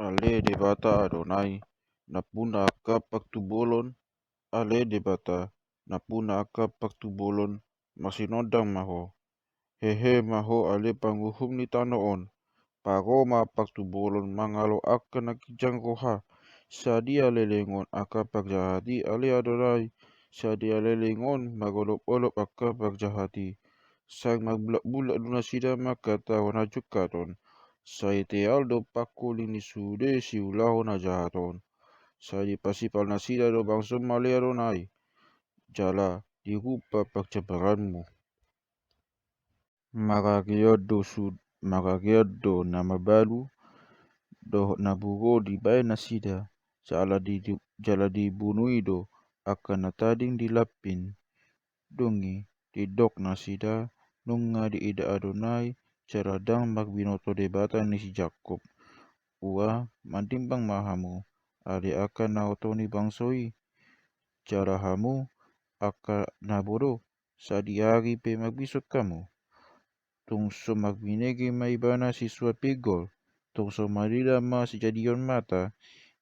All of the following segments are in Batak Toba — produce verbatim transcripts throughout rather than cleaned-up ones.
Ale Debata Adonai, nampuna angka partubolon, ale Debata, nampuna angka partubolon, marsinondang ma Ho. Hehe ma Ho ale panguhum ni tano on. Paro ma partubolon mangalo angka na ginjang roha. Sadia lelengon angka parjahat i ale Adonai. Sadia lelengon marolopolop angka parjahat i. Sai marbulakbulak do nasida mangkatahon hajungkaton. Sai teal do pangkuling ni sude siulahon hajahaton. Sai dipasipal nasida do bangsom ale Adonai. Jala dirupa parjabaranmu. Mararian do sud-, mararian do na mabalu dohot na buro dibaen nasida, jala di, jala dibunui do angka na tading di lampin. Dung i didok nasida, nunga diida Adonai, jala ndang marbinoto Debata ni si Jakkob. Ua, mandimbang ma hamu, ale angka na oto ni bangso i, jala hamu angka na bodo, sadihari pe marbisuk hamu. Tung so marbinege ma ibana sisuan pinggol, tung so marida ma sijadion mata,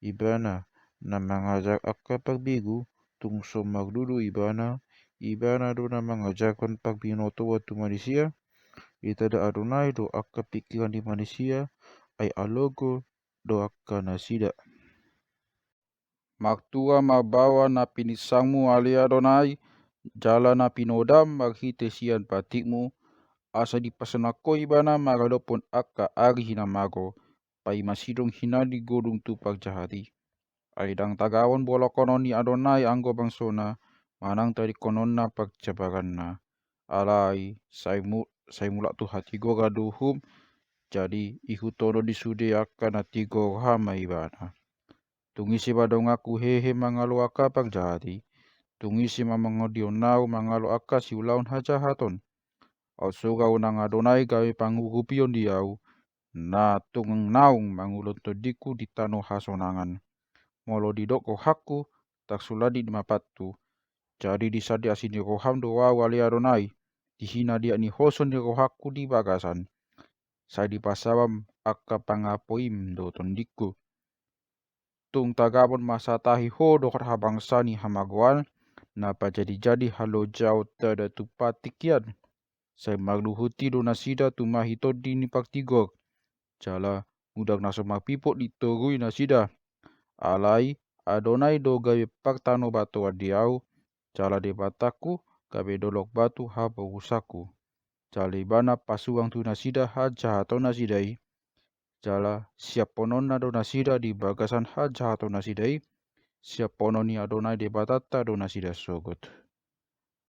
ibana na mangajar angka parbegu, tung so mardudu ibana, ibana do na mangajarhon parbinotoan tu manisia. Ditada Adonai do angka pingkiran ni manisia, ai alogol do angka nasida. Martua ma baoa na pininsangmu ale Adonai, jala na pinodam marhite sian patikmu, asa dipasonang Ho ibana maradophon angka ari na mago, paima sidung hinan digodung tu parjahat i. Ai ndang tagaon bolongkonon ni Adonai anggo bangsona, manang tadingkononna parjabaranna. Alai sai mu-, sai mulak tu hatigoran do uhum, jadi ihuthon do di sude angka na tigor roha ma ibana. Tung ise ma donganku hehe mangalo angka parjahat i, tung ise ma mangondihon ahu mangalo angka siulahon hajahaton. Aut sogo unang Adonai gabe pangurupion di ahu, na tung naung mangulon tondingku di tano hasonangan. Molo didok rohangku, tarsulandit ma pathu. Jadi disande asi ni roham do ahu ale Adonai, dihina diat ni hoso ni rohangku di bagasan. Sai dipasabam angka pangapoim do tondingku. Tung tagamon ma satahi ho dohot habangsa ni hamagoan, na pajadijadi halojaon tada tu patik hian. Sai marluhut i do nasida tumahi tondi ni partigor. Jala mudar na so marpipot di toru i nasida. Alai Adonai do gabe partanobatoan di ahu, jala Debatangku gabe dolok batu haporusanku. Jala ibana pasuang tu nasida hajahaton nasida i. Jala siaphononna do nasida di bagasan hajahaton nasida i, siaphonon ni Adonai Debatanta do nasida sogot.